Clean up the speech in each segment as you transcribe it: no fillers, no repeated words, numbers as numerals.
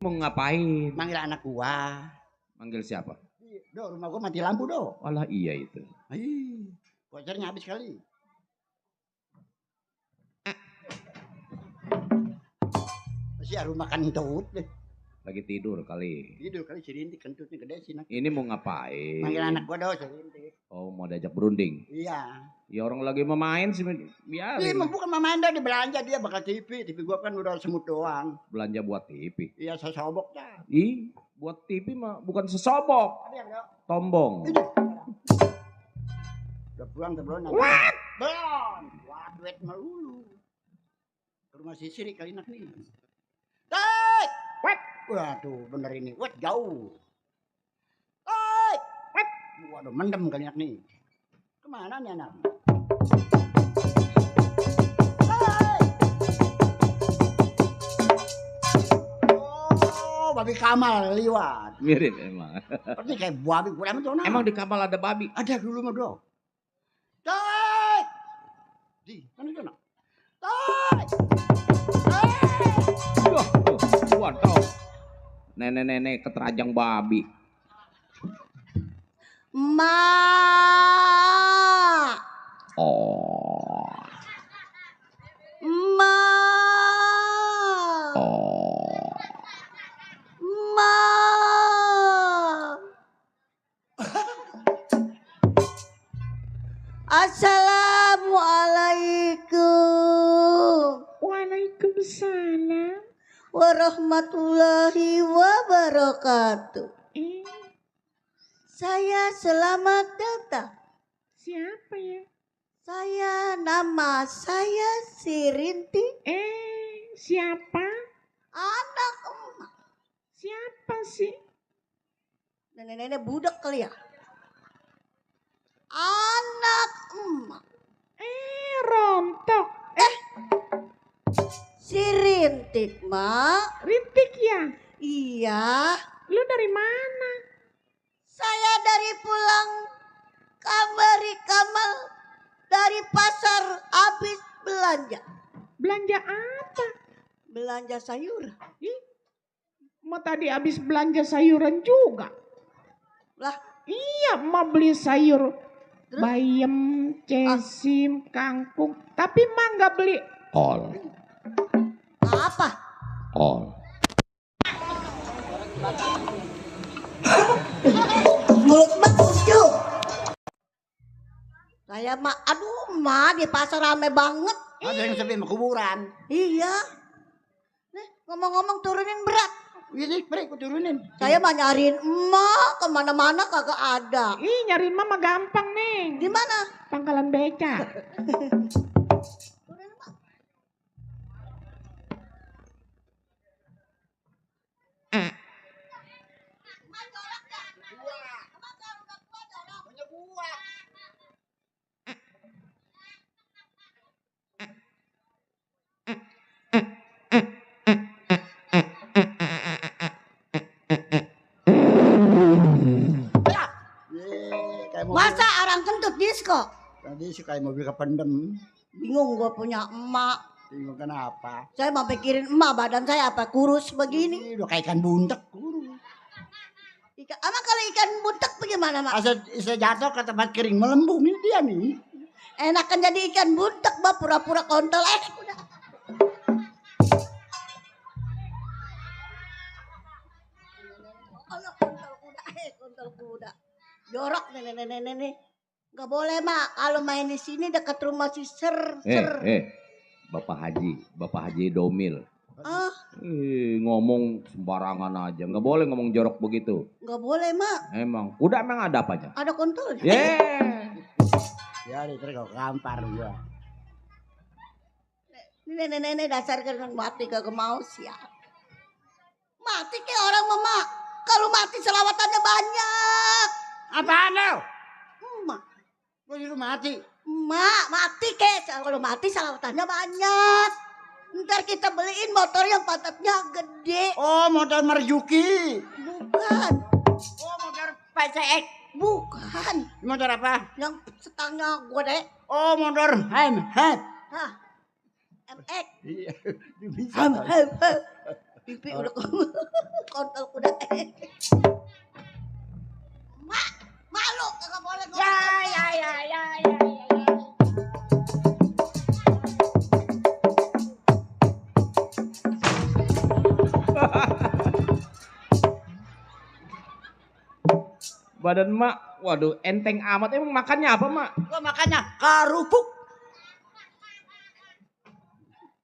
Mau ngapain? Manggil anak gua. Manggil siapa? Do, rumah gua mati lampu, Do. Walah iya itu. Ih, vouchernya habis kali. Masih harus makan kentut deh. Lagi tidur kali. Tidur kali si Rintik kentutnya gede sih. Ini mau ngapain? Manggil anak gua, Do, si Rintik. Oh mau diajak berunding? Iya. Ya orang lagi mau main sih Dia biarin. bukan main dah, dia belanja dia bakal TV. TV gua kan udah semut doang. Belanja buat TV. Iya, sesobok dah. Ih, buat TV mah bukan sesobok. Ada yang Do. Tombong. Ini. Udah pulang, belum. What? Belum. Wah, duit melulu. Ke rumah si Siri kali nak nih. Tek! What? Waduh, bener ini. What jauh. Tek! What? Waduh, mendem kali nak nih. Kemana nih anak? Oh, babi Kamal liwat. Mirip emang. Ini kayak babi kurang itu. Emang di kapal ada babi? Ada dulu mah, Bro. Tek! Di, mana itu nak? Tek! Wah, tuh, waduh. Nenek-nenek keterajang babi. Ma. Oh. Ma. Oh. Ma. Assalamualaikum Waalaikumsalam. warahmatullahi wabarakatuh. Saya selamat datang. Siapa ya? Nama saya si Rinti, Siapa? anak emak. Siapa sih? Nenek-nenek budak kali ya? Anak emak. Rontok. Si Rintik, Mak. Rintik ya? Iya, Lu dari mana? saya dari pulang Kamal dari pasar habis belanja. Belanja apa? Belanja sayur. Mau tadi habis belanja sayuran juga. Lah, Iya, mau beli sayur Terus? bayam, cesim, kangkung. Tapi mah nggak beli kol. apa? Kol. Mulut betul. Saya mah, aduh mah di pasar rame banget. Ada yang sepi sama kuburan. Iya. Nih, ngomong-ngomong turunin berat. Ini, Bre, aku turunin. Saya mah nyariin emak kemana-mana kagak ada. Ih, nyariin mama gampang, Neng. Di mana? Pangkalan beca. Turunin, Mak. Masa arang kentut disko? Tadi sih kayak mobil kependem. Bingung gue punya emak. Bingung kenapa? Saya mau pikirin emak badan saya apa kurus begini. Ini udah kayak ikan buntek. Ama kalau ikan butek bagaimana mak? Asal jatuh ke tempat kering melembung. Ini dia nih. Enakan jadi ikan butek bah pura-pura kontol udah. Alah, kontol kuda. Jorok nenek. Gak boleh mak. Kalau main di sini dekat rumah si Ser. Bapak Haji Domil. Ah, Ngomong sembarangan aja. Nggak boleh ngomong jorok begitu. gak boleh mak. Emang. Udah emang ada apanya? Ada kontol. Ya, terus kau gampar gua. Ini nenek dasar kan mati kagak mau siap. Mati kayak orang mama. Kalau mati selawatannya banyak. Apaan lo? Emak. Gua dulu mati. Emak mati kek. Kalau mati selawatannya banyak. Ntar kita beliin motor yang pantatnya gede. Oh, motor Marzuki. Bukan. Oh, motor PCX. Bukan. Motor apa? Yang setangnya gede. Oh, motor Head. Hah. MX. Iya. Hem. Pipi udah kontol kuda. Mak, malu kagak boleh ngomong. Ya. Badan mak, waduh enteng amat. Emang makannya apa mak? Gua makannya karupuk.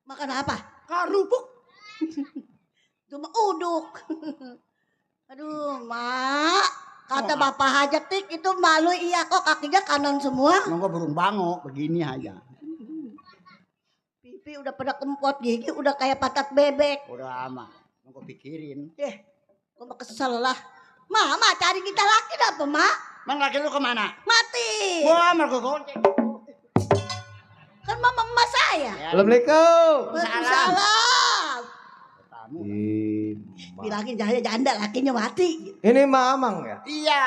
Makan apa? Karupuk. Cuma uduk. Aduh, Mak. Kata Bapak Hajat Tik itu malu iya kok kakinya kanan semua. Nunggu burung bango begini aja. Pipi udah pada kempot, gigi udah kayak patat bebek. Udah amat. Nunggu pikirin. Gua mah kesel lah. Mama cari kita laki apa, Mak? Mang laki lu kemana? Mati. Gua mau gonceng. Kan mama emak saya. Assalamualaikum. Waalaikumsalam. Tamu. Bilangin Jaya janda lakinya mati. Ini Mamang ya? Iya.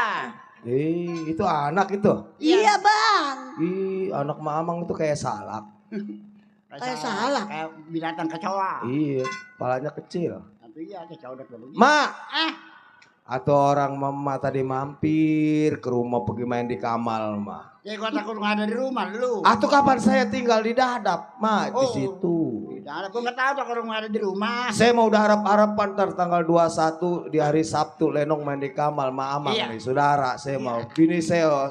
Itu anak itu. Iya, Bang. Anak Mamang itu kayak salak. Kayak salak. Kayak binatang kecoa. Iya, kepalanya kecil. Tapi iya kecoa udah begini. Mak, Eh, atau orang mama tadi mampir ke rumah pergi main di Kamal, Mak. ya gua takut nggak ada di rumah lu. Atau kapan saya tinggal di Dadap, Mak, di Oh. situ. Tidak, gua nggak tahu tuh kalau nggak ada di rumah. Saya mau udah harap-harapan ntar tanggal 21 di hari Sabtu Lenong main di Kamal, Mak Amang Iya. nih, saudara. Saya mau. Bini saya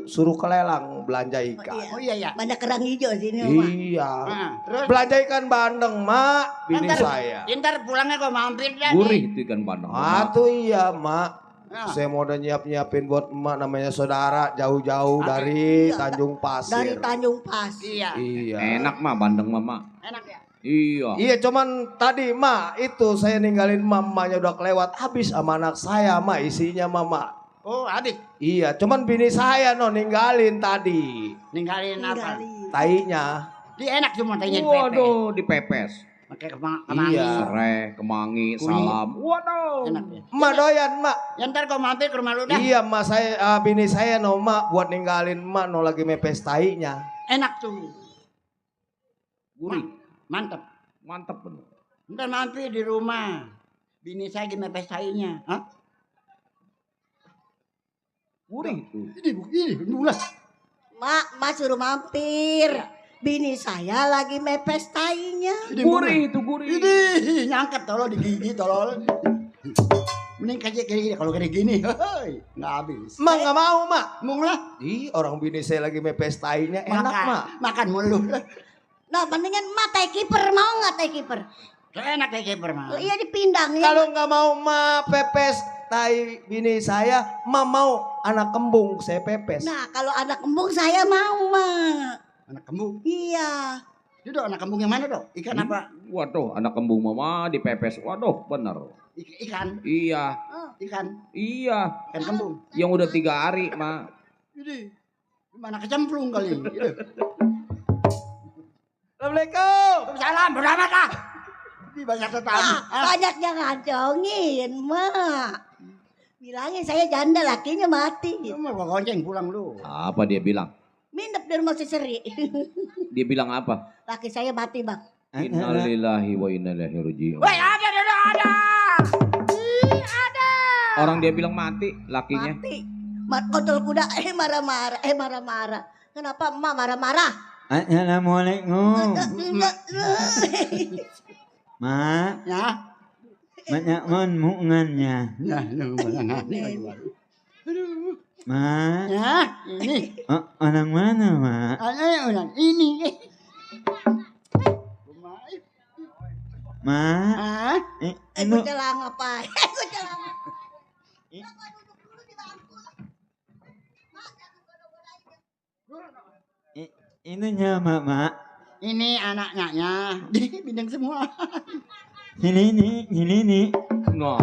suruh ke lelang belanja ikan. Oh iya. Banyak kerang hijau sini, Mak. Iya. Nah, terus Belanja ikan bandeng, Mak, bini Ntar- saya. ntar pulangnya gua mampir dah. Gurih itu ikan bandeng. Tuh iya, Mak. Nah, Saya mau udah nyiapin buat emak namanya saudara jauh-jauh dari Iya, Tanjung Dari Pasir. Tanjung Pas. iya. Iya. Enak mah bandeng mama. Enak ya. Iya. Iya, cuman tadi Mak itu saya ninggalin mamanya udah kelewat habis sama anak saya, Mak, isinya Mama. Oh, habis. Iya, cuman bini saya ninggalin tadi. Ninggalin apa? Tainya. Dia enak cuma tanya pepe. Waduh, dipepes. Pakai kemangi. Iya. Serai, kemangi, Kunyit. salam. Waduh. Enak ya. Emak doyan, Mak. Ya ntar gua mampir ke rumah lu dah. Iya, Mak, saya bini saya Mak buat ninggalin Mak lagi mepes tainya. Enak tuh. Gurih. Mantap. Mantap bener. Ntar mampir di rumah. Bini saya gimana pestainya? Hah? Gurih itu. Ini bulan. Mak suruh mampir. Bini saya lagi mepes tainya. Gurih itu gurih. Ini nyangkat tolol di gigi tolol. Mending kayak gini kalau kayak gini, hei, nggak habis. Mak nggak mau, Mak. Mau lah. Ih, orang bini saya lagi mepes tainya enak, Mak. Makan mulu. Nah, mendingan Mak teh kiper, mau nggak teh kiper? Enak kayak kiper mah. Iya dipindang ya. Kalau nggak mau Mak pepes tai bini saya, Mak mau anak kembung saya pepes. Nah, kalau anak kembung saya mau, Mak. Anak kembung. Iya. Itu dong anak kembung yang mana dong? Ikan apa? Waduh, anak kembung mama dipepes. Waduh, bener. Ikan. Iya, Ikan. iya. Ikan kembung. Yang udah 3 hari, Ma. Ini. Mana kecemplung kali. Itu. Assalamualaikum. Salam, beramat lah. Ini banyak tetamu. Banyak yang ngacongin, Mak. Bilangin saya janda lakinya mati. Mau gua gonceng pulang lu. Apa dia bilang? Minep di rumah si Seri. Dia bilang apa? Laki saya mati, Bang. Innalillahi wa inna ilaihi raji'un. Woi, ada. Orang dia bilang mati lakinya. Mati. Kontol kuda marah-marah. Kenapa emak marah-marah? Assalamualaikum. Ma, Ya. banyak mungannya. Ya, lu malah lagi. Ma, Ya, ini. orang mana, Ma? Ada yang ulang. Ini. Ma, Ah, ini Gue celang apa? Gue celang. ininya, Ma. ini anaknya. Bintang semua. Ini. Nah.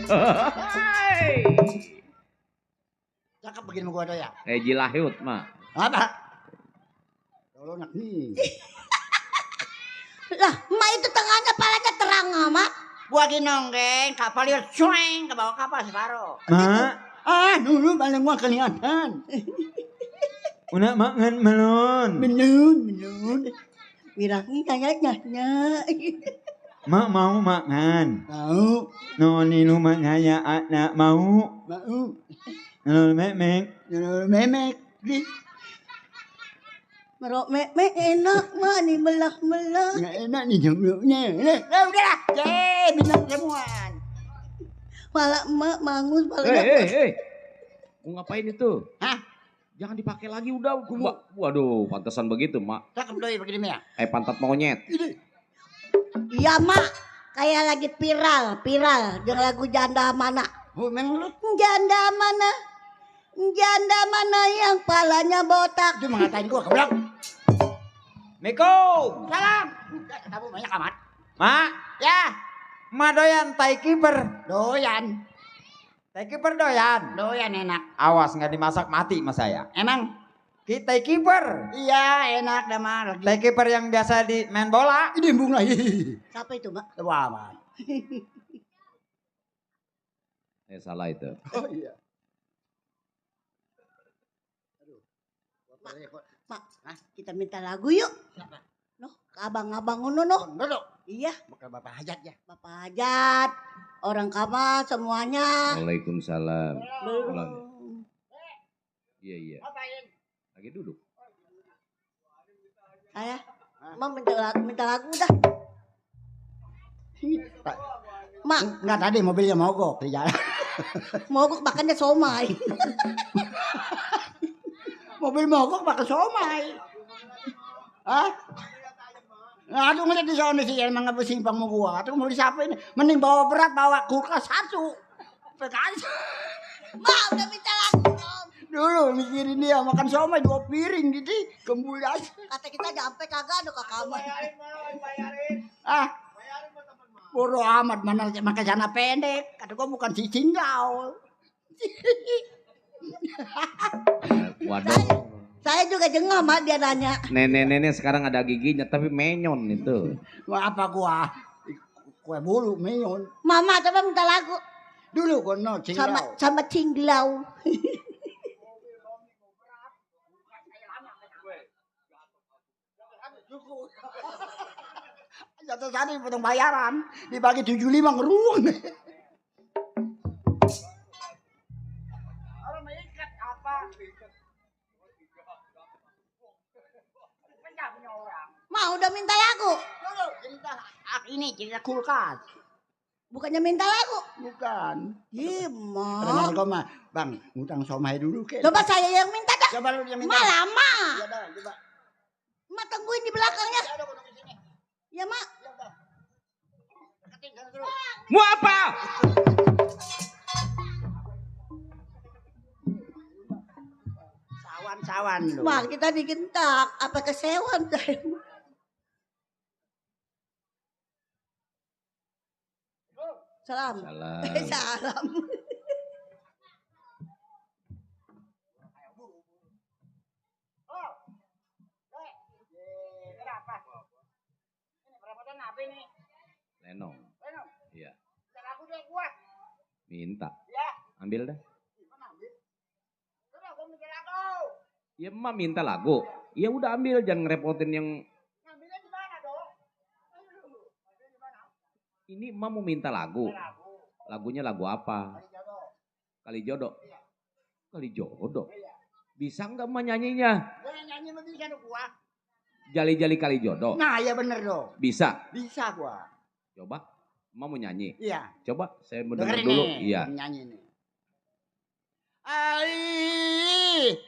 Hai. Cakep begini gua ada ya. Jilahut, Ma. Apa? Kalau nak nih. Lah, emak itu tengahnya palanya terang amat. Gua lagi nonggeng kapal lihat cueng ke bawah kapal separuh. Ma, Dulu paling gua kelihatan. udah makan melon. Menun. Bilangnya kayaknya. Mak mau makan. Mau. Noni rumah saya anak mau. Mau. Nol memek. Memek. Di. Merok mek enak mah nih belah-belah. Nggak enak nih jomblonya. Udah. Binang semuaan. Malah emak mangus Hei, paling. hei, hei. Mau ngapain itu? Hah? Jangan dipakai lagi udah. Waduh, pantesan begitu, Mak. Cakep doi begini ya. Pantat monyet. Iya mak, kayak lagi viral dengan lagu janda mana? Oh, memang lu. Janda mana yang palanya botak? Itu mengatain gua keblak. Miko. Salam. Kamu banyak amat. Mak. Ya. Ma doyan tai kiper. Doyan. Tai kiper doyan. Doyan enak. Awas nggak dimasak mati mas saya. Emang? Kita tai kiper. Iya enak dah mah lagi. Tai kiper yang biasa di main bola. Ini embung lagi. Siapa itu mak? Wah, amat. Salah itu. Oh iya. Mak, kita minta lagu yuk. Noh, ke abang-abang ngono noh. Duduk. Iya, Bukan Bapak Hajat ya. Bapak Hajat, orang kamar semuanya. Waalaikumsalam. Belum. Pulang. Iya. Lagi duduk. Ayah, Mak minta lagu dah. Mak, Enggak tadi mobilnya mogok di jalan. mogok makannya somai. Mobil mogok pakai somai. Hah? Nah, aduh ngeliat di sana sih emang nggak simpang mau gua. Aduh mau disapain? Mending bawa berat, bawa kulkas satu. PKS. Mak, udah minta lagu dong. Dulu mikirin dia makan somai 2 piring gitu. Kembuli aja. Kata kita sampai kagak ada ke kamar. Ah. Bodoh amat mana makan celana pendek. Kata gua bukan si cinggaul. Waduh. Saya juga jengah mak dia nanya. Nenek-nenek sekarang ada giginya tapi menyon itu. Wah, apa gua? Kue bulu menyon. Mama coba minta lagu Dulu gua no cinggaul. sama cinglau. Jatuh sana potong bayaran dibagi 75 ngeruang. Orang mengikat apa? Ma udah minta lagu. Dulu cerita ini cerita kulkas. Bukannya minta lagu. Bukan. Iya, Dengan Ma. kau mah, Bang, ngutang somai dulu ke. Coba saya yang minta dah. Coba lu yang minta. Ma lama. Ya dah, coba. Ma tungguin di belakangnya. Ya udah gua nunggu sini. Ya, Ma. Ya udah. Deketin sana dulu. Mau apa? Sawan-sawan lu. Ma, kita digentak. Apa kesewan saya? Salam. Salam. Salam. Berapa? Ini berapa dan apa ini? Lenong. Lenong. Iya. Dan aku deh gua. Minta. Ya. Ambil dah. Mana ambil? Udah gua mikir aku. Ya emak minta lagu. Ya udah ambil, jangan ngerepotin yang Ngambilnya di mana dong? Aduh, ngambilnya di mana? ini emak mau minta lagu. Lagu. Lagunya lagu apa? Kali jodoh. Kali jodoh. Iya. Kali jodoh. Iya. Bisa nggak emak nyanyinya? Gua yang nyanyi mah bisa dong gua. Jali-jali kali jodoh. Nah, iya bener dong. Bisa. Bisa gua. Coba. Emak mau nyanyi. Iya. Coba saya mau denger Dengerin dulu. nih. Iya. Nyanyi nih. Ai,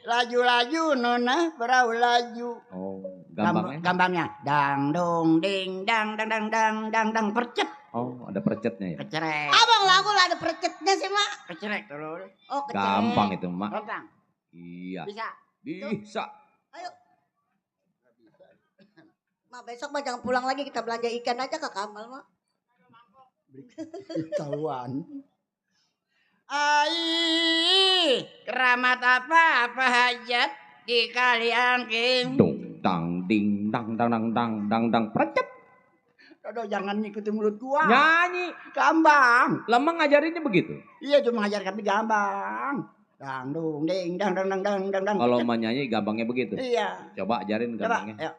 laju-laju nona perahu laju. Oh, gampangnya. Gampangnya dang dong ding dang dang dang dang dang dang percet. Oh, ada percetnya ya. Kecerek. Abang lagu lah ada percetnya sih, Mak. Kecerek terus. Oh, kecil. Gampang itu, Mak. Gampang. Iya. Bisa. Bisa. Ayo. Mak, besok mah jangan pulang lagi, kita belanja ikan aja ke Kamal, Mak. Tahuan. Ai, keramat apa hajat di kali angking. Dong dang ding dang dang dang dang dang dang percet. Dodo jangan ngikutin mulut gua. Nyanyi. Gampang. Lama ngajarinnya begitu. Iya cuma ngajar kami gampang. Dang dong ding dang dang dang dang dang dang. Kalau mau nyanyi gampangnya begitu. Iya. Coba ajarin Coba. gampangnya. Ayo.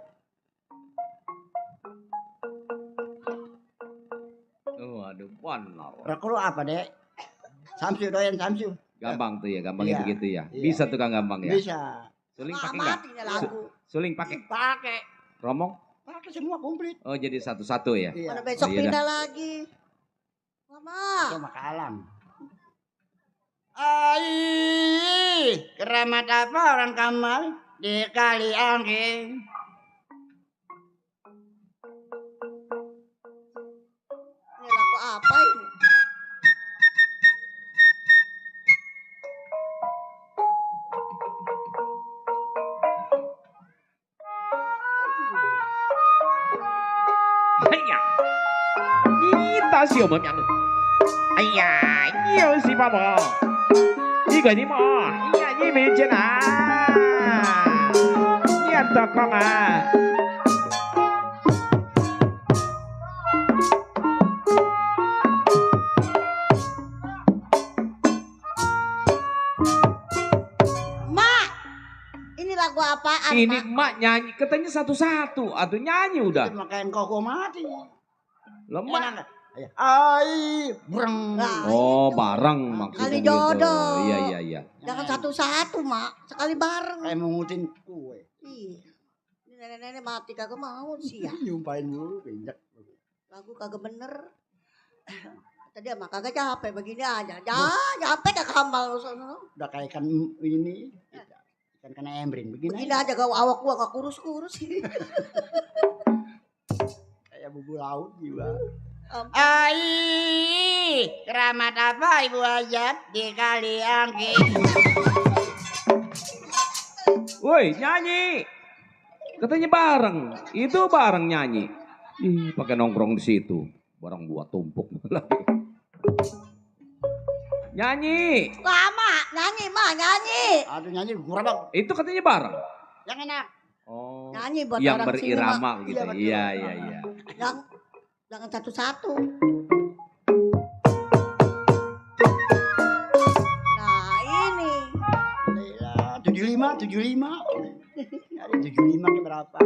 Waduh, benar. Rokok lu apa, Dek? Samsu doyan Samsu. Gampang tuh ya, gampangnya Iya. begitu ya. Iya. Bisa tukang gampang ya. Bisa. Suling Ah, pakai enggak? mati nih lagu. Suling pakai. Pakai. Romong? Pakai semua komplit. Oh, jadi satu-satu ya. Iya. Mana besok Oh, iya pindah lagi. Mama. Sama kalam. Ai, keramat apa orang Kamal di kali angin. Ini lagu apa ini? Hanya. Kita siapa yang? Ayah, nhiều gì mà bỏ? Đi gọi đi mà. Iya, ini meja nah. Iya tokong ah. Mak. Ini lagu apaan, Ini Mak? mak nyanyi, katanya satu-satu. Atau nyanyi udah. Makain koko mati. Lemah. Enak. Ai, breng. Nah, Oh, itu. bareng maksudnya Kali gitu. jodoh. Iya, iya, iya. Jangan satu-satu, Mak. Sekali bareng. Kayak mengutin kue. Iya. Ini nenek-nenek mati kagak mau sih ya. Nyumpahin mulu, pinjak. Lagu kagak bener. Tadi mah kagak capek begini aja. Capek kagak kamal lu sono. Udah kayak ikan ini. Ikan kena embrin. Begini Begini aja gak awak gua gak kurus-kurus. kayak bubu laut juga. Ampun. Ai, keramat apa Ibu Hajat di kali angin? Woi, nyanyi. Katanya bareng. Itu bareng nyanyi. Ih, pakai nongkrong di situ. Barang buat tumpuk lagi. Nyanyi. Lama nyanyi mah nyanyi. Aduh nyanyi gurabak. Itu katanya bareng. Yang enak. Oh. Nyanyi buat Yang orang sini, Mak. berirama gitu. Iya, betul. Iya, iya, iya. Jangan satu-satu. Nah ini. Iya, 75. Ada 75 ke berapa?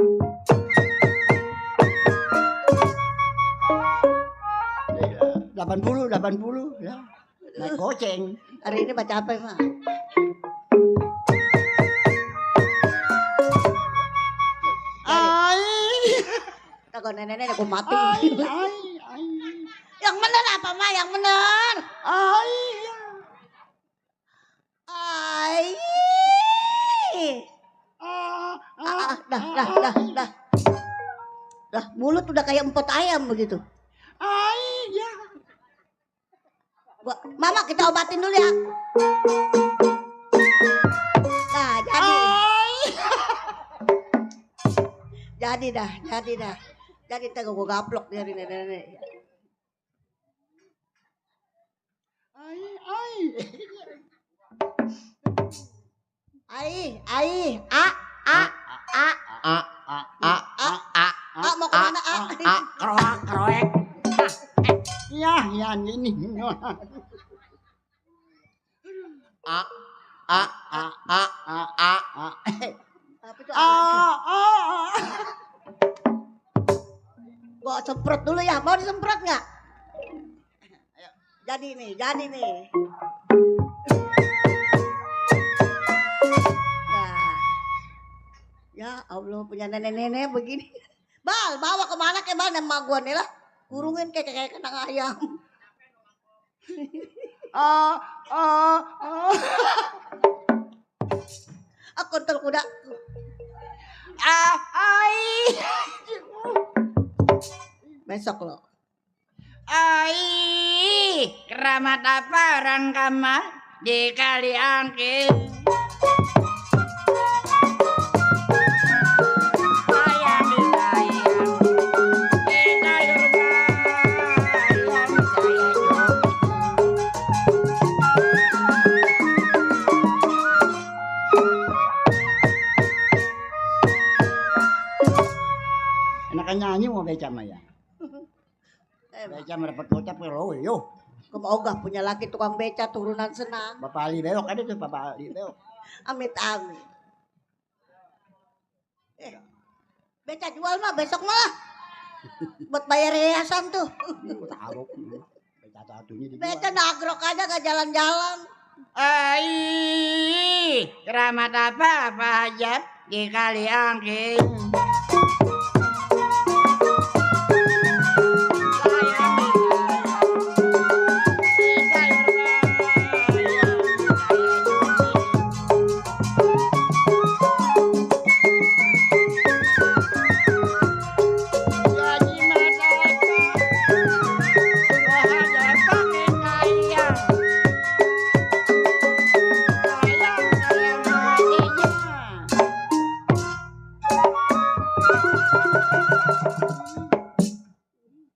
Iya, 80 ya. Naik goceng. Hari ini baca apa mah? Ai. Kagak nenek-nenek aku mati. Ai. Yang bener apa mah? Yang bener. Ai. Ai. Dah. Dah, mulut udah kayak empot ayam begitu. Ai ya. Mama kita obatin dulu ya. Nah, jadi. Jadi dah. Jadi kita gue gaplok dari nenek-nenek. Mau kemana? Kroek. Ya, ini. Tapi tuh gua semprot dulu ya. Mau disemprot nggak? Jadi nih. Nah, ya Allah punya nenek-nenek begini. Bal, bawa kemana ke Bal? Nama gua nih lah. Kurungin kayak kandang ayam. Kontrol kuda. Besok lo. Ai, keramat apa orang Kamal di kali angin? Enakan nyanyi mau beca mah ya. Beca mendapat gocap lo yo. Kemoga punya laki tukang beca turunan senang. Bapak Ali Beok ada tuh Bapak Ali Beok. Amit. Beca jual mah besok mah. Buat bayar yayasan tuh. Taruh. Satu-satunya dijual. Beta nagrok aja gak jalan-jalan. Ai, keramat apa hajat di kali angking.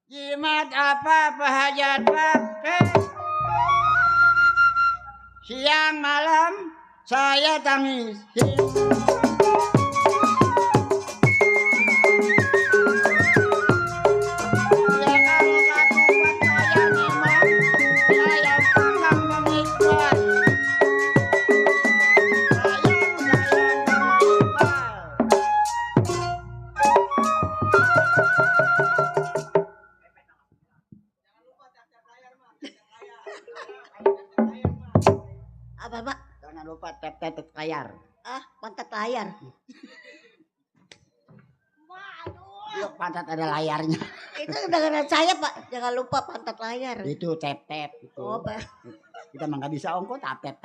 Jimat apa hajat pakai. Siang malam saya tangis. Ya kalau satu buat saya nimam, saya panggang pemikir. Sayang pemikir. Apa, Mak? Jangan lupa tep-tep layar. Ah, pantat layar. Yuk pantat ada layarnya. Itu dengan saya, Pak. Jangan lupa pantat layar. Itu tep-tep itu. Oh, Pak. Kita mah nggak bisa ongko tapep.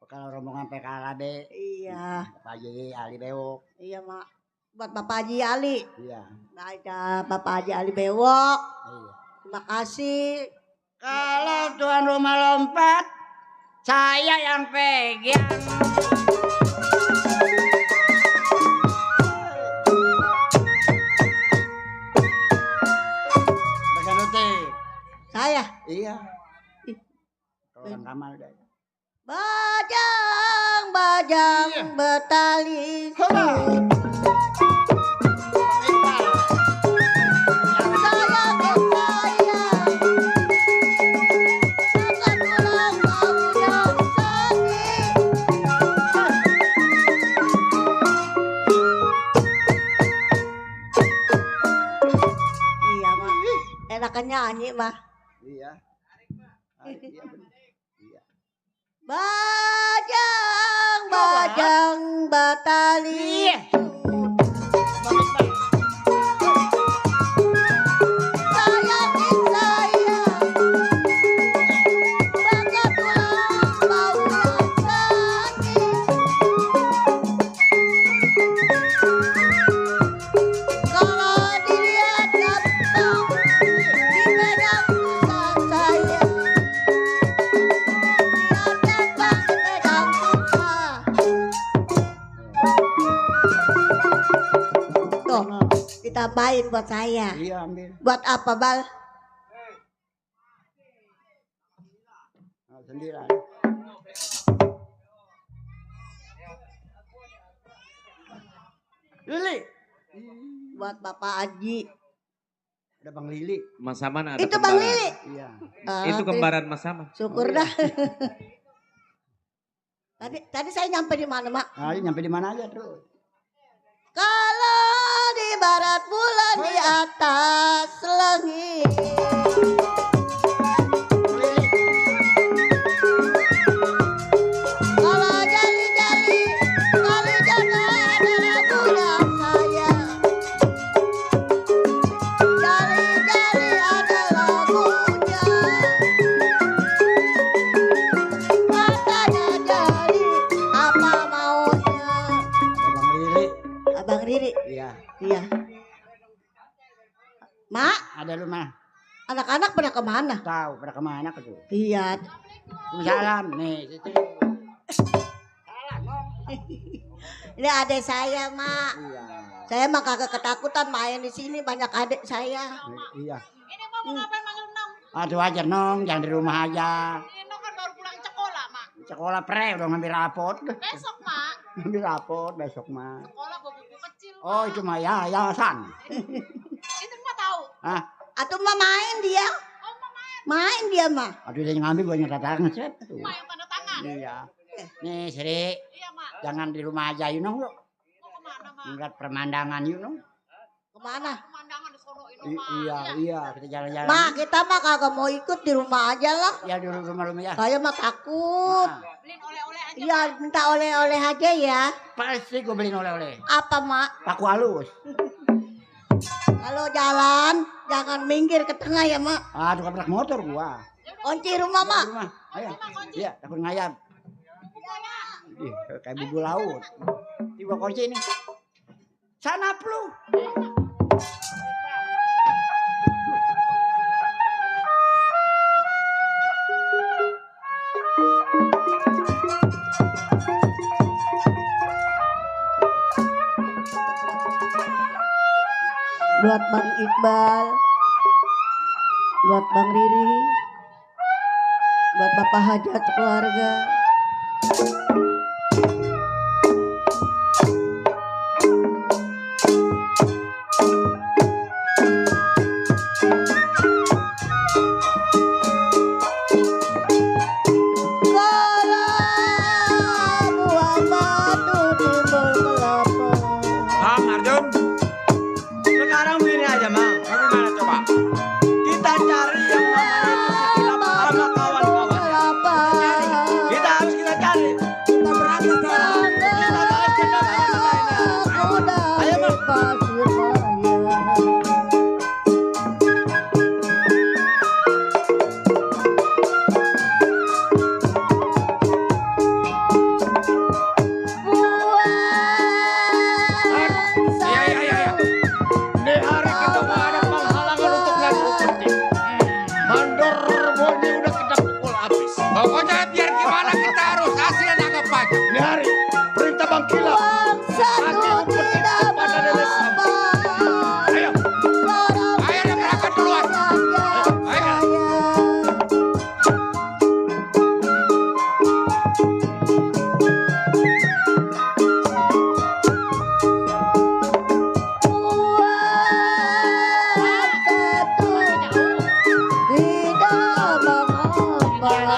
Kalau rombongan PKLB, Iya. Pak Haji Ali Bewok. Iya, Mak. Buat Bapak Haji Ali. Iya. Nah, ada Bapak Haji Ali Bewok. Iya. Terima kasih. Kalau tuan rumah lompat, saya yang pegang. Basanuti. Saya. Iya. Orang Kamal udah. Bajang betali. Hoba. Iya, Mak. Enakan nyanyi, Mah. Iya. Iya benar. Iya. Bajang betali. Iya. Sayangin saya. Bagai tulang bau yang sakit. Kalau dilihat gampang, dipegang susah saya. Lihat gampang, dipegang susah. Tuh, ditambahin buat saya. Iya ambil. Buat apa, Bal? Nah, sendirian. Lili. Buat Bapak Haji. Ada Bang Lili. Mas Saman ada Itu Bang kembaran. Lili. Iya. Itu kembaran Mas Saman. Syukur dah. Tadi saya nyampe di mana, Mak? Nah, nyampe di mana aja terus. Kalau di barat bulan di atas langit. Kalau jali-jali, kali jaga ada lagunya saya. Jali-jali ada lagunya. Katanya jali, apa maunya? Ada Bang Lili. Abang Riri. Iya. Iya. Mak, Ada lu mah. anak-anak pada kemana? Tahu pada kemana ke tuh? Iya. Salam nih. Situ. Ini adik saya, Mak. Iya. Saya mah kagak ketakutan main di sini, banyak adik saya. Iya. Ini mau ngapain manggil Nong? Aduh aja nong, jangan di rumah aja. Ini Nong kan baru pulang sekolah, Mak. Sekolah pre udah ngambil rapot. Besok, Mak. Ngambil rapot besok mah. Sekolah bawa buku kecil. Oh itu mah ya yayasan. Itu Mak tahu. Ah, Atau mah main dia. Oh, Mak main. Main dia mah. aduh dia ngambil banyak tangan set. Mak yang tanda tangan. Iya. Nih Sri, Iya, Mak. jangan di rumah aja yuk nong. Mau kemana, Mak? Ngeliat pemandangan yuk nong. Kemana? Pemandangan di sono ini. Iya, kita jalan-jalan. Mak, kita mah kagak mau ikut di rumah aja lah. Ya di rumah-rumah ya. Saya mah takut. Beliin oleh-oleh aja. Iya, minta oleh-oleh aja ya. Pasti gue beliin oleh-oleh. Apa, Mak? Paku halus. Kalau jalan, jangan minggir ke tengah ya, Mak. Ah, tukang berak motor gua. Kunci rumah, Mak. Rumah. Ayo. Iya, takut ngayam. Ih, kayak bubu laut. Tiba kunci ini. Sana lu. Buat Bang Iqbal, buat Bang Riri, buat Bapak Hajat keluarga. Buang batu timbul kelapa. Bang Arjun, sekarang begini aja Mang. Bagaimana coba? Kita cari yang namanya sama kawan-kawannya. Kita harus kita cari. Kita berantas sekarang. Kita balik ke lainnya. Ayo Mang. Iya. Di hari kita mau ada penghalangan untuk ngadu penting. Mandor boni udah kita pukul habis. Pokoknya biar gimana kita harus hasil nangkep pajak. Di hari perintah Bang Kilap. Satu tidak Pada nenek mengapa. Ayo. Ayo udah berangkat duluan. Ayo. Bang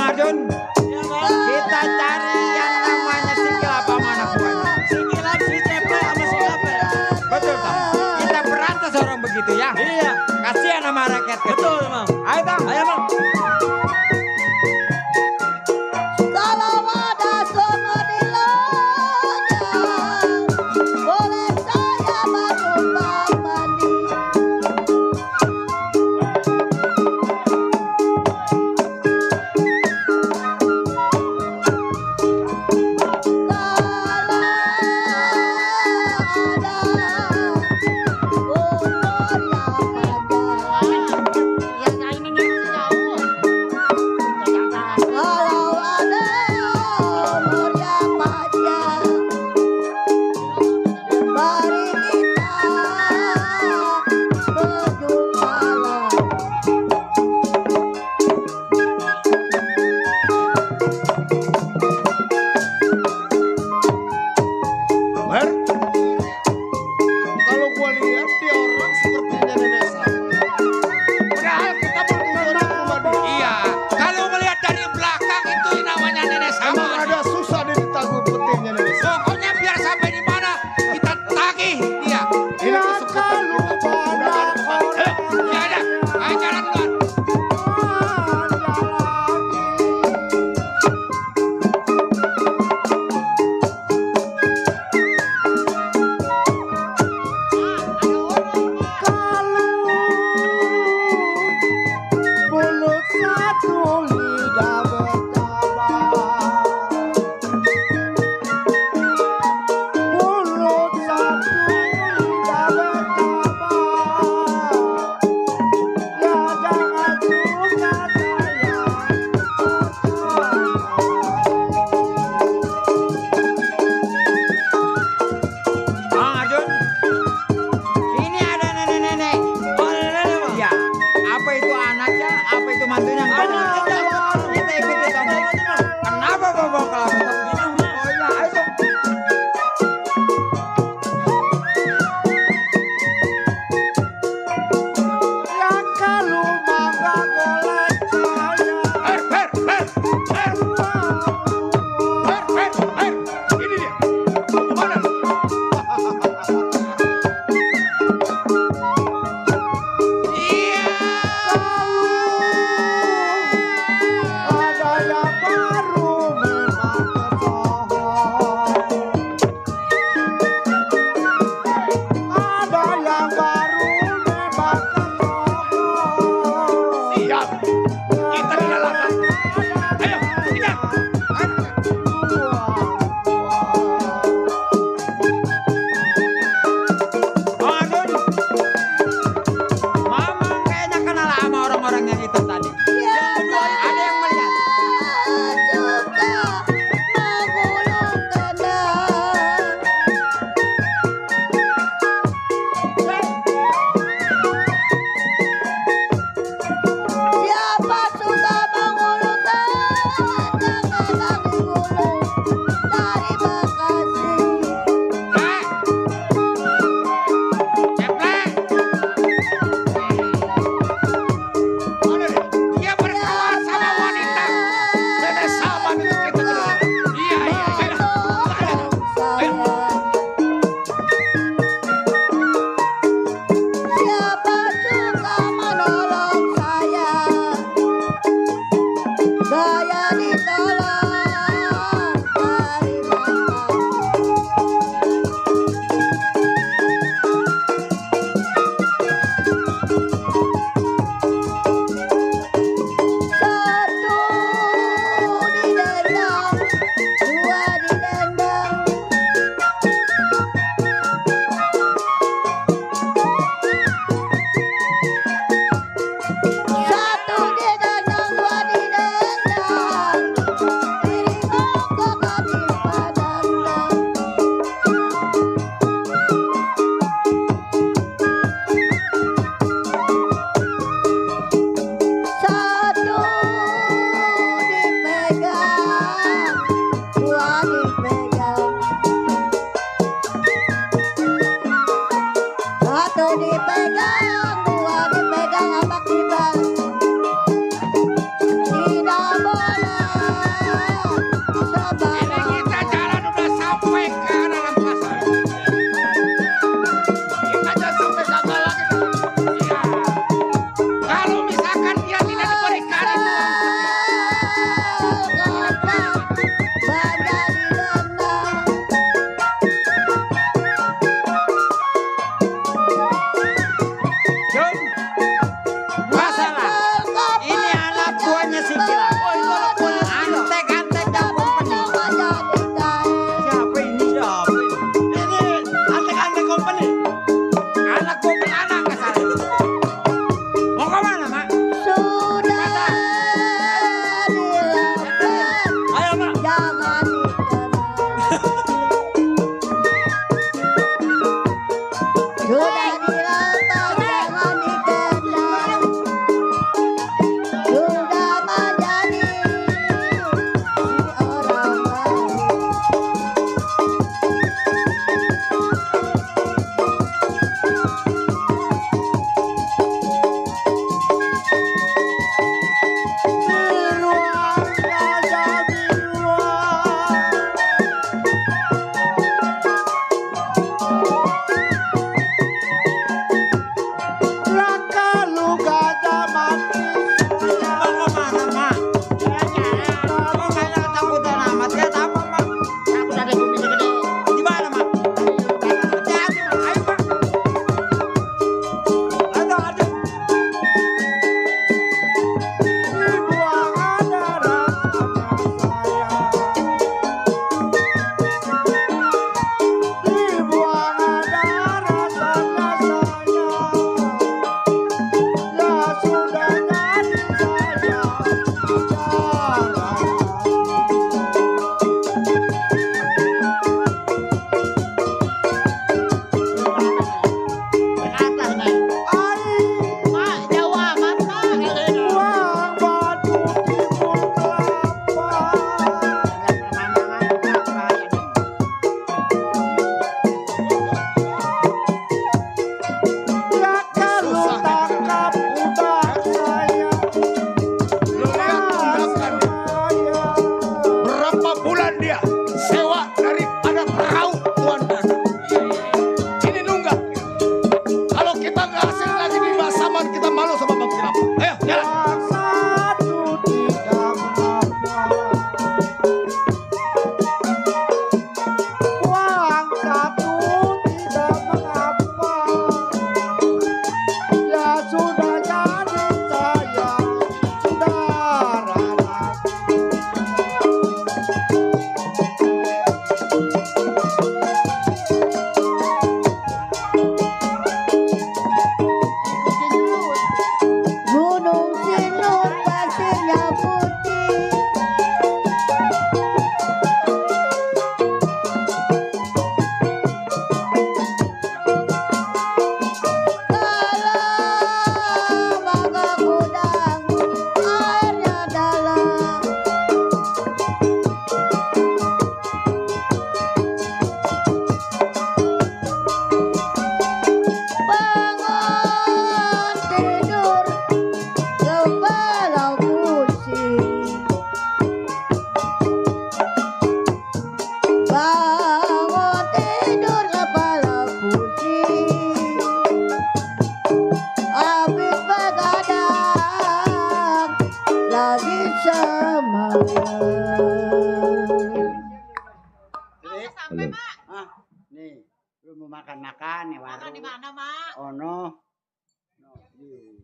Arjun, kita cari yang namanya si Kilap sama anak buahnya. Si Kilap, si Ceple sama si Kapel. Betul Bang. Kita berantas orang begitu ya. Iya. Kasihan sama rakyat kecil. Betul Bang. Ayo Bang. Ayo Bang. Kalau ada semua di ladang, boleh saya bernumpang mandi. Mer, kalau gua lihat dia orang sepertinya nenek sama. Padahal kita berdua di rumah dia. Iya. Kalau melihat dari belakang itu namanya nenek sama. Emang ada susah di ditagih petinya nenek sama. Pokoknya biar sampai di mana kita tagih dia. Ini kesempatan kita. Ya ada. Ayo jalan duluan. Mulut satu lidah bertabak. Dik, Sampai, Mak. ah, nih, lu mau makan-makan ya Makan warung. di mana, Mak? Oh no. No, nih.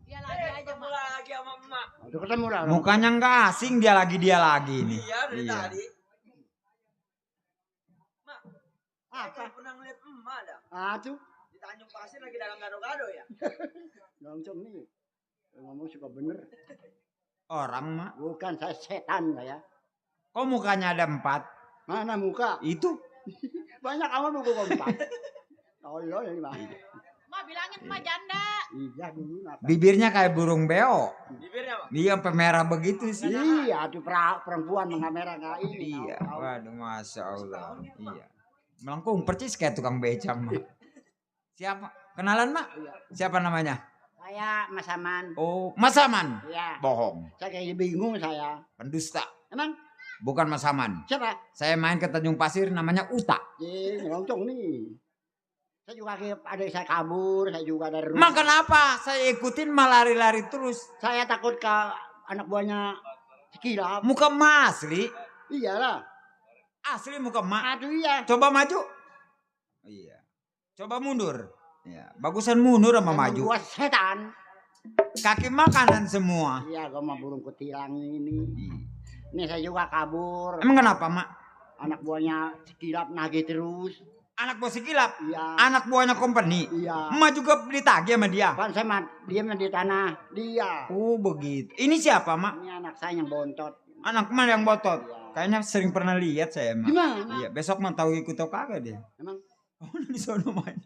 Dia lagi aja, Mak. lagi sama emak. Udah ketemu lah. Mukanya nggak asing dia lagi ini. Iya dari Iya. tadi. Apa? Pernah ngeliat emak dah. Ah tuh, Di Tanjung Pasir lagi dalam gado-gado ya. langsung nih. Lu ngomong suka bener. Orang mak. Bukan saya setan saya. Kok mukanya ada 4? Mana muka? Itu Banyak amat buku kompak. Tolol ini mah. Mak bilangin Mak janda. Iya dulu apa? bibirnya kayak burung beo. Bibirnya Mak. Dia sampai merah begitu sih. Iya, tuh perempuan mengamera nggak ini. Iya. tahu. Waduh, masya Allah. Iya. Melengkung percis kayak tukang becak mak. Siapa? Kenalan mak? Siapa namanya? Saya Mas Aman. Oh, Mas Aman. Iya. Bohong. Saya kayak bingung saya. Pendusta. Emang Bukan Mas Aman. siapa? Saya main ke Tanjung Pasir namanya Uta. Ngeloncong nih. Saya juga ada saya kabur, saya juga ada rumah. Mak kenapa? Saya ikutin malah lari-lari terus. Saya takut ke anak buahnya Sekilap. Muka emak asli. Iyalah. Asli muka emak. Aduh iya. Coba maju. Iya. Coba mundur. Ya, bagusan mundur sama Emang maju. gua setan. Kaki makanan semua. Iya, gua mau burung kutilang ini. Iya. Nih saya juga kabur. Emang kenapa mak? Anak buahnya Sekilap nagih terus. Anak bos kilap. Iya. Anak buahnya company. Iya. Emak juga ditagih sama dia. Kan saya mah diam di tanah. Dia. Oh begitu. Ini siapa mak? Ini anak saya yang bontot. Anak emak yang botot. Iya. Kayaknya sering pernah lihat saya mak. Gimana? Iya. Besok mau tahu ikut atau kagak dia. Emang? Oh di sana main.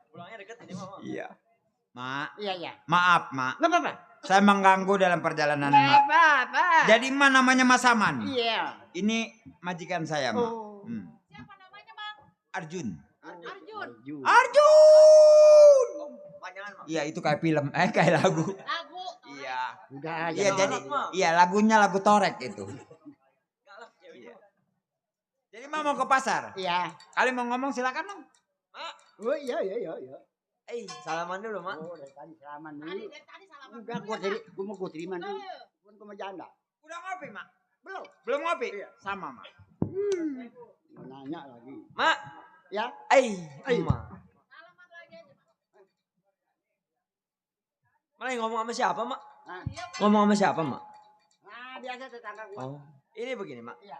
Pulangnya deket ini Mak. Iya. Mak. Iya, iya. Maaf mak. Nggak apa-apa. Saya mengganggu dalam perjalanan Nggak mak. apa-apa. Jadi mak namanya Mas Aman. Iya. Ini majikan saya mak. Oh. Siapa namanya, Bang? Arjun. Arjun. Arjun. Panjangan Mak. Iya itu kayak film. Kayak lagu. Lagu. Iya. Udah aja. Iya jadi. Iya lagunya lagu Torek itu. Galak ceweknya. Jadi mak mau ke pasar. Iya. Kali mau ngomong silakan dong. Oh iya. Salaman dulu Mak. Oh, dari tadi salaman Tadi dulu. dari tadi salaman. Udah gua terima dulu. Gua mau janda. Udah ngopi mak? Belum. Belum ngopi? Sama mak. Mau nanya lagi. Mak. Ya. Emak. Salaman lagi aja, Mak. Malah ngomong sama siapa Mak? Nah, Ngomong sama siapa Mak? nah biasa tetangga gua. Oh. Ini begini Mak. Iya.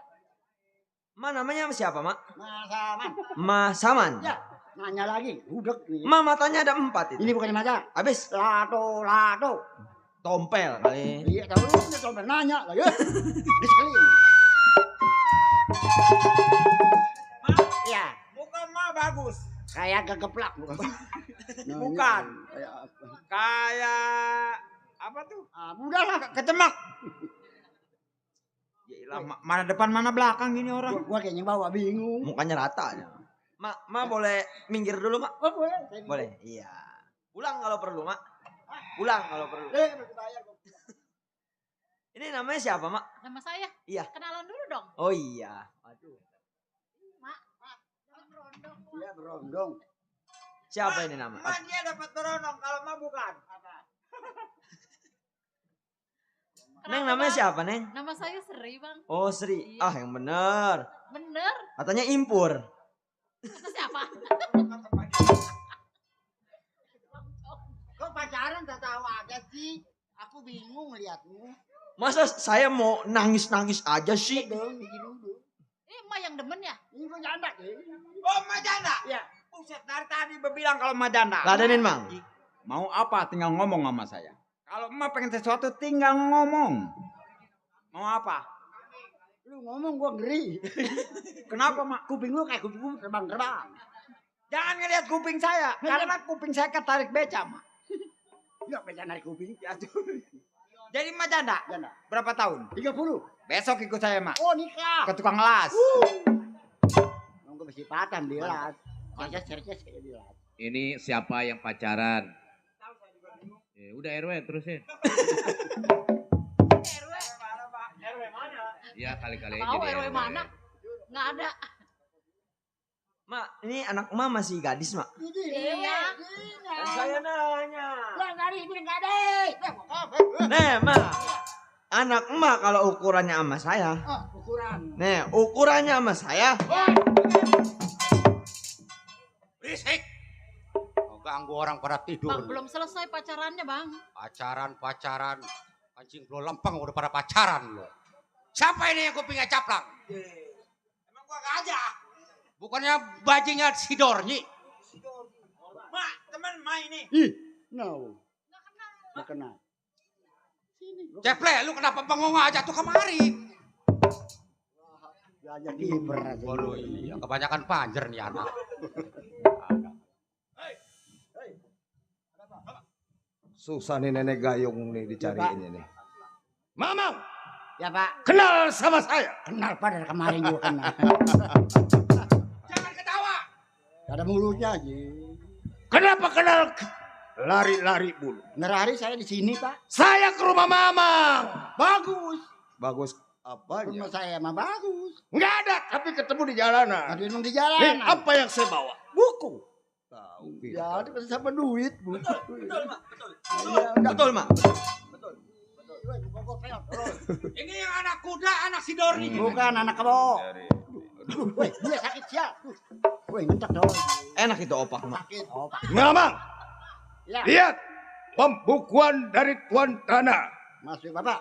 Mak namanya siapa Mak? Mas Aman. Mas Saman. Ya. Nanya lagi. Udah nih. Mak matanya ada 4 itu. Ini bukan mata. Habis Lato. tompel kali. Iya, tahu lu udah sampai nanya lagi. Diselin. Iya, Muka mak bagus. kayak kegeplak bukan. Bukan. Kayak apa? Kayak apa tuh? Ah, udahlah. Kecemak. Yaelah, mana depan mana belakang gini orang. Gua kayaknya bawa bingung. Mukanya rata aja. Mak boleh minggir dulu Mak? Oh, boleh. Boleh. Iya. Pulang kalau perlu Mak. Pulang kalau perlu. Bayar. Ini namanya siapa Mak? Nama saya. Iya. Kenalan dulu dong. Oh iya. Aduh. Mak. Jangan berondong. Iya, berondong. Siapa ini nama? Mak dia dapat berondong kalau mak bukan. Neng namanya siapa Neng? Nama saya Sri, Bang. Oh Sri. Iya. Ah yang bener. Bener. Katanya impur. Itu siapa? Kok pacaran tak tahu aja sih? Aku bingung lihatmu. Masa saya mau nangis-nangis aja sih? Dong, dulu. Emak yang demen ya? Ini gua janda deh. Oh mak janda. Iya. Buset dari tadi berbilang kalau mak janda. Ladenin Mang. Mau apa tinggal ngomong sama saya. Kalau emak pengen sesuatu tinggal ngomong. Mau apa? Lu ngomong gua ngeri. Kenapa mak? Kuping lu kayak kuping terbang-terbang. Jangan ngeliat kuping saya. Karena kuping saya ketarik beca mak. Enggak bisa narik kuping. Jadi mak janda. Janda. Berapa tahun? 30. Besok ikut saya mak. Oh, nikah. Ke tukang las. Nunggu bersipatan dilat. Cerces kayak dilat. Ini siapa yang pacaran? Ya, udah RW terusin. RW. Ya kali-kali aja Tahu jadi RW mana? Nggak ada. Mak, ini anak emak masih gadis Mak. Iya. Kan saya nanya. Enggak ada. Nih Mak. Anak emak kalau ukurannya sama saya. Ukuran. Nih, ukurannya sama saya. Berisik. Oh, ganggu orang pada tidur. Bang, belum selesai pacarannya, Bang. Pacaran. Anjing lo lempeng udah pada pacaran lo. Siapa ini yang kupingnya caplang? Emang gua gajah. Bukannya bajingnya si Dornyi. Mak, teman mak ini. Ih, no. Nggak kenal. Ceple, lu kenapa bengong aja tuh kemari? Diajak kiper aja. Waduh iya, kebanyakan panjer nih anak. Susah nih nenek gayung nih dicariin ini. Mamang, Ya Pak, kenal sama saya. kenal Pak dari kemarin juga kenal. Jangan ketawa. Gak ada mulutnya aja. Kenapa kenal? Lari-lari bulu. Nerari saya di sini Pak. Saya ke rumah Mamang. Bagus. Bagus apanya? Rumah saya mah bagus. Nggak ada, tapi ketemu di jalanan. Ada yang di Nih, jalan. apa yang saya bawa? Buku. Tahu. Ya, itu kan sama duit. Betul, Betul, Mak. Ini yang anak kuda, anak si Dornyi. Bukan anak kebo. Woi, dia sakit sial. Woi, ngentak dong. Enak itu opak, Mak. Sakit. Oh, Pak. Mamang, Ya, lihat pembukuan dari Tuan Tanah. masuk Bapak.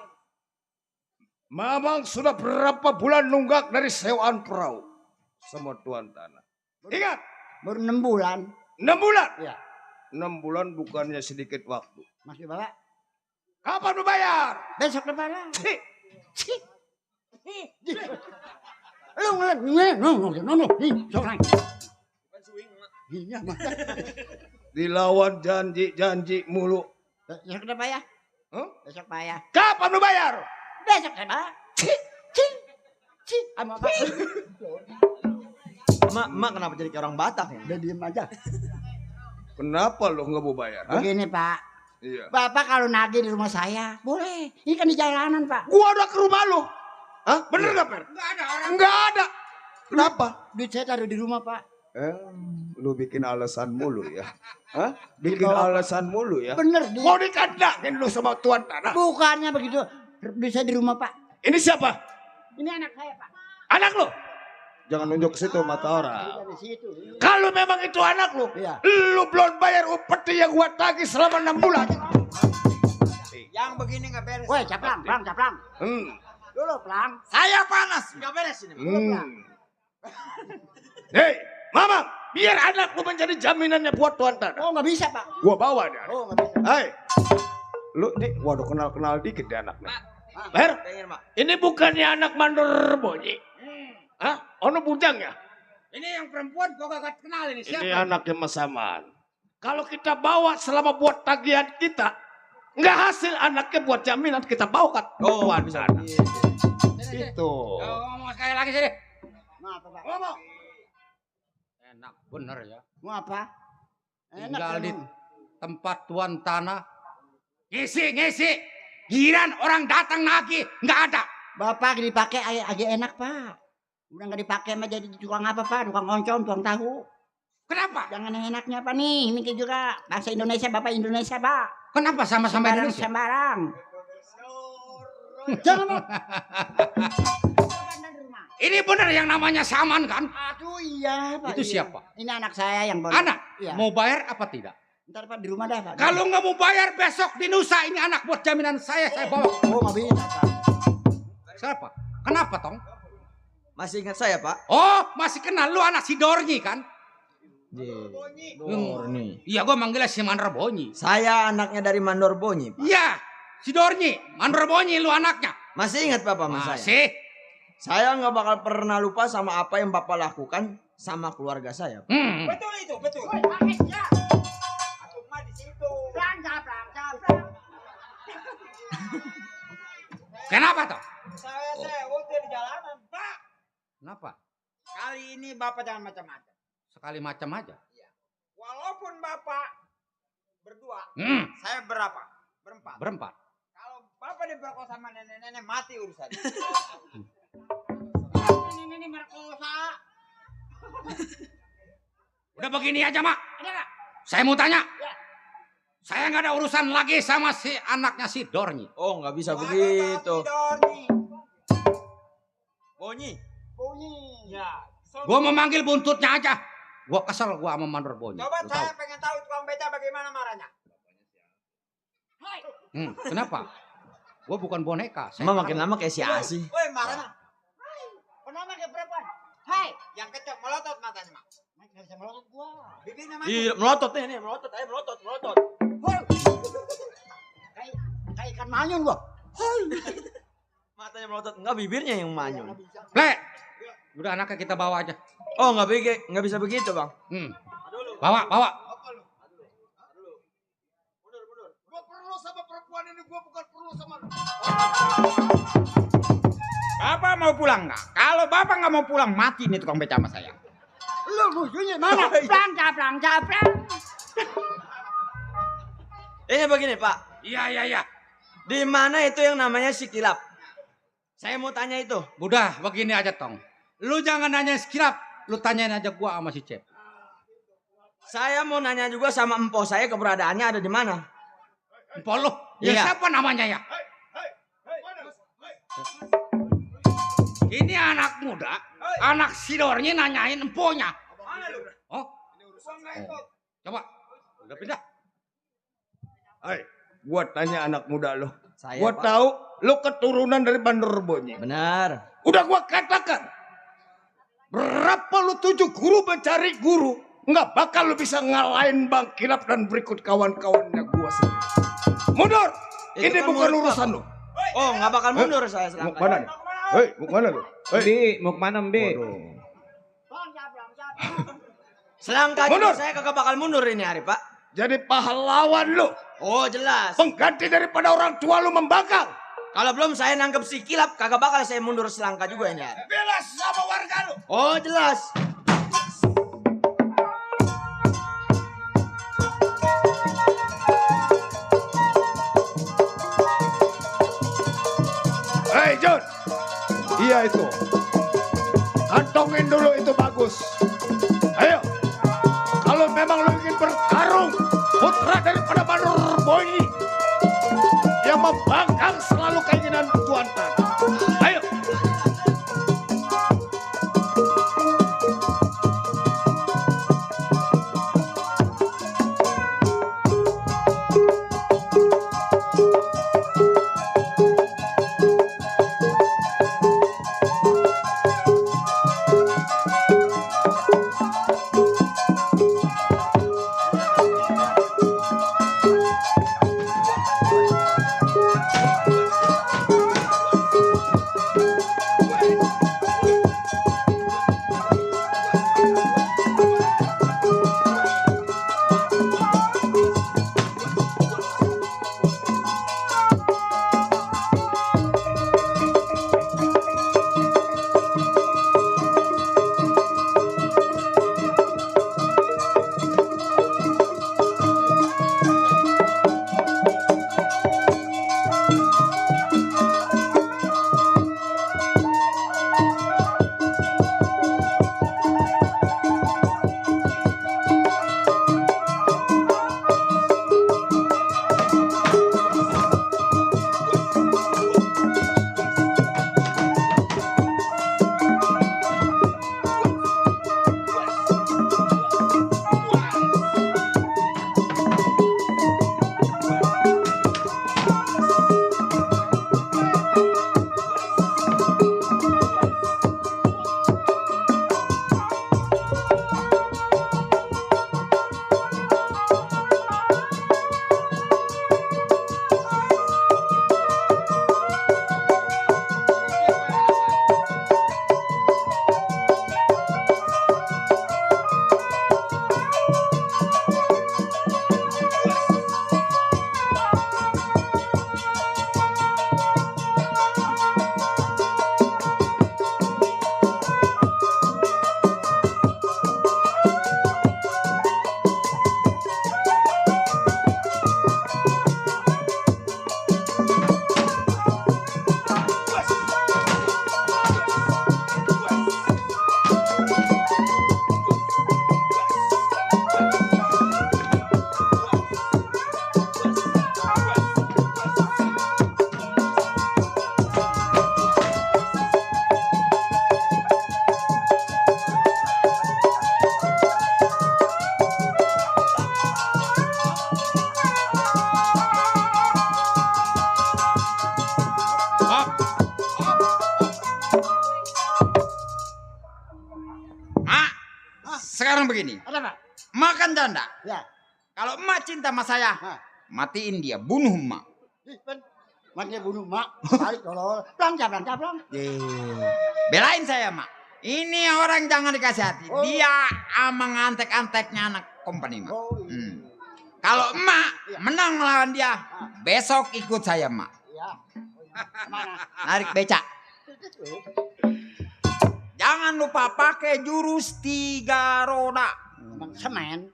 Mamang sudah berapa bulan nunggak dari sewaan perahu sama Tuan Tanah. Ingat, Baru 6 bulan. 6 bulan. Iya. 6 bulan bukannya sedikit waktu. Masuk Bapak. Kapan lu bayar? Besok lebaran. Cih. Lu ngeliat, no, seorang. Iya, Mas. Dilawan janji mulu. Besok udah Pak ya? Hah? Besok Pak ya? Kapan lu bayar? Besok ya Pak. Sama Pak. Mak kenapa jadi kayak orang Batak ya? Udah diem aja. Kenapa lu nggak mau bayar? Hah? Begini Pak. Iya. Bapak kalau nagih di rumah saya, boleh. Ini kan di jalanan Pak. Gua udah ke rumah lu. Hah? Bener nggak, Per? Enggak ada orang. Nggak ada. Kenapa? Duit saya taruh di rumah Pak. Lu bikin alasan mulu ya. Hah? Bikin Dibawa- alasan mulu ya. Bener di. Mau dikandangin lu sama Tuan Tanah. Bukannya begitu. Duit saya di rumah Pak. Ini siapa? Ini anak saya Pak. Anak lu? Jangan nunjuk ke situ mata orang. Dari situ. Kalau memang itu anak lu, Iya. lu belum bayar upeti yang gua tagih selama 6 bulan. Yang begini nggak beres. Woi, caplang. Dulu, Plang. Saya panas, nggak beres ini. Hei, Mama, biar anak lu menjadi jaminannya buat Tuan Tanah. Oh, nggak bisa Pak. Gua bawa dia. Oh, nggak bisa. Hei, lu nih, waduh kenal dikit deh anak nih. Ber, Pengen, Mak. ini bukannya anak mandor Bonyi. Hah? Ono bujangnya? Ini yang perempuan kok gak kenal ini siapa? Ini anaknya Mas Saman. Kalau kita bawa selama buat tagihan kita, nggak hasil anaknya buat jaminan kita bawa ke Tuan Tanah. Itu. Ngomong sekali lagi sini. Mau apa Pak? Ngomong. Enak bener ya. Mau apa? Tinggal di emang. tempat Tuan Tanah. Ngisi. Giran orang datang nagih nggak ada. Bapak dipakai agak enak Pak. Udah nggak dipakai mah jadi tukang apa Pak? Tukang oncom, tukang tahu. Kenapa? Jangan enaknya apa nih? Ini juga bahasa Indonesia, Bapak Indonesia Pak. Kenapa sama-sama Indonesia? Sembarang. Jangan Pak. Ini bener yang namanya Saman kan? Aduh iya Pak. Itu iya. siapa? Ini anak saya yang baru. Anak? Iya. Mau bayar apa tidak? Ntar Pak di rumah dah Pak. Kalau nggak mau bayar besok di Nusa ini anak buat jaminan saya bawa. Oh nggak bisa Pak. Siapa? Kenapa tong? Masih ingat saya, Pak? Oh masih kenal lu anak si Dornyi kan? Dorni. Iya gua manggilnya si Mandor Bonyi. Saya anaknya dari Mandor Bonyi, Pak. Iya si Dornyi, Mandor Bonyi lu anaknya. Masih ingat Bapak sama saya? Masih. Saya nggak bakal pernah lupa sama apa yang Bapak lakukan sama keluarga saya, Pak. Betul itu, betul. Kenapa toh? Saya waktu di jalanan, Pak. Kenapa? Kali ini Bapak jangan macam-macam. Sekali macam aja. Walaupun Bapak berdua, saya berapa? Berempat. Berempat. Kalau Bapak diperkosa sama nenek-nenek, mati urusan. Ini merkosa. Udah begini aja mak. Saya mau tanya. Saya nggak ada urusan lagi sama si anaknya si Dorni. Oh, nggak bisa begitu. Bonyi. Ya. Gue memanggil buntutnya aja. Gue kesel gue sama Mandor Bonyi. Coba Lu saya tahu? pengen tahu tukang beca bagaimana marahnya. Kenapa? Gue bukan boneka. Saya Emang makin lama kayak si Asi. Woi, marahnya. Kenapa kayak perempuan? Hai. Yang kecok melotot matanya, Mak. Nggak bisa melotot gua. Bibirnya mana? Iya, melotot nih, melotot. Ayo melotot. Woi. Kayak ikan manyun gua. Hai. Matanya melotot, enggak bibirnya yang manyun. Le, udah anaknya kita bawa aja. Oh, nggak bisa begitu, Bang. Bawa. Gua perlu sama perempuan ini, gua bukan perlu sama lu. Bapak mau pulang nggak? Kalau bapak nggak mau pulang, mati nih tukang beca sama saya. Lu musuhnya mana? Plang. Ini begini, Pak. Iya. Di mana itu yang namanya si Kilap? Saya mau tanya itu. Udah, begini aja Tong. Lu jangan nanya sekirap, lu tanyain aja gua sama si Cep. Saya mau nanya juga sama empo saya keberadaannya ada di mana. Empol lu? Ya Iya. siapa namanya ya? Ini anak muda, anak sidornya nanyain emponya. Oh? Coba, udah pindah. Hai, gua tanya anak muda lo. Saya, Gua Pak. tahu lo keturunan dari Bandar Bonyi. Benar. Udah gua katakan. Berapa lu tuju guru mencari guru, nggak bakal lu bisa ngalahin Bang Kilap dan berikut kawan-kawannya gua sendiri. Mundur. Itu Ini kan bukan murid urusan Bapak. lu. Oh, nggak bakal mundur saya Mau selangkah. kemana nih? Hei, mau kemana lu? Hei. Bi, mau kemana Bi? Waduh. Selangkah Mundur. juga saya kagak bakal mundur ini hari, Pak. Jadi pahlawan lu. Oh, jelas. Pengganti daripada orang tua lu membangkang. Kalau belum saya nangkep si Kilap, kagak bakal saya mundur selangkah juga ini hari. Belas sama warga lu. Oh, jelas. Hei John. Iya itu. Kantongin dulu itu bagus. Ayo. Kalau memang lu ingin bertarung, putra daripada Bandar Bonyi yang membangkang selalu keinginan Tuan Tan. Ayo. Mak, sekarang begini. Ada Pak? Makan janda. Ya. Kalau emak cinta sama saya, Hah. matiin dia, bunuh emak. Ih, Ben. Maknya bunuh mak. Balik tolol. Pelang. Belain saya, mak. Ini orang jangan dikasih hati. Oh. Dia amang antek-anteknya anak kompani, mak. Oh iya. Kalau emak Iya. menang melawan dia, besok ikut saya, mak. Iya. Mana? Narik becak. Jangan lupa pakai jurus 3 roda. Emang semen.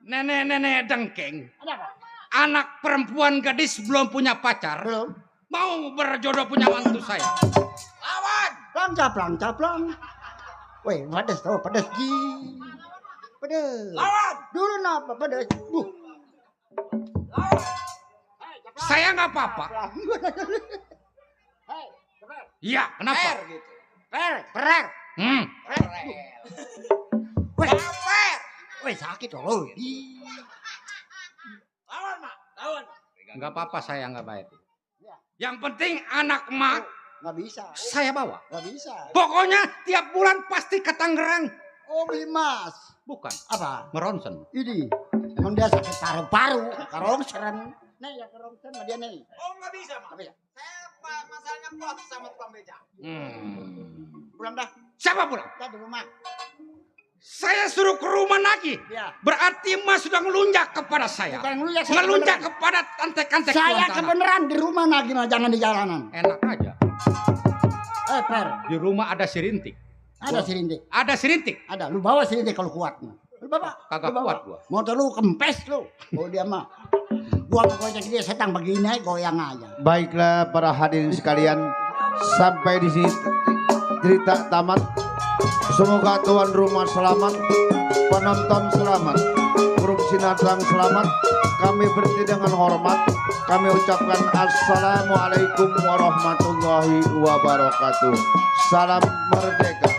Nenek-nenek dengking. Ada Pak? Anak perempuan gadis belum punya pacar. Belum. Mau berjodoh punya mantu saya. Lawan! Pelang. Weh, pedes tuh, pedes ji. Pedes. Lawan! Dulu napa pedes? Saya nggak apa-apa. Hei, Iya, kenapa? Per gitu. perer. Weh, Per! weh sakit loh. Lawan, mak. Lawan. Nggak apa-apa, saya nggak baik. Ya. Yang penting anak emak Nggak bisa. saya bawa. Nggak bisa. Pokoknya tiap bulan pasti ke Tangerang. Oh, beli emas. Bukan, Apa? meronsen. Ini. Emang dia sakit paru-paru. Karongsen. Nih ya karongsen sama dia nih. Oh, nggak bisa, mak. Nggak bisa. Saya masalahnya kuat sama tukang beca. Pulang dah. Siapa pulang? Dah di rumah. Saya suruh ke rumah lagi. Ya. Berarti emas sudah ngelunjak kepada saya. Bukan ngelunjak, saya Ngelunjak kebeneran. kepada antek-antek Saya tuan tanah. kebeneran di rumah lagi mah jangan di jalanan. Enak aja. Per. Di rumah ada sirintik. Ada sirintik. Ada sirintik. Ada. Lu bawa sirintik kalau kuat. Lu bawa. Kagak Lu bawa. kuat gua. Motor lu kempes lu. Oh dia mah. Gua pokoknya dia setang begini aja goyang aja. Baiklah para hadirin sekalian, sampai di sini cerita tamat. Semoga tuan rumah selamat, penonton selamat, grup Sinatang selamat. Kami berhenti dengan hormat. Kami ucapkan assalamualaikum warahmatullahi wabarakatuh. Salam merdeka.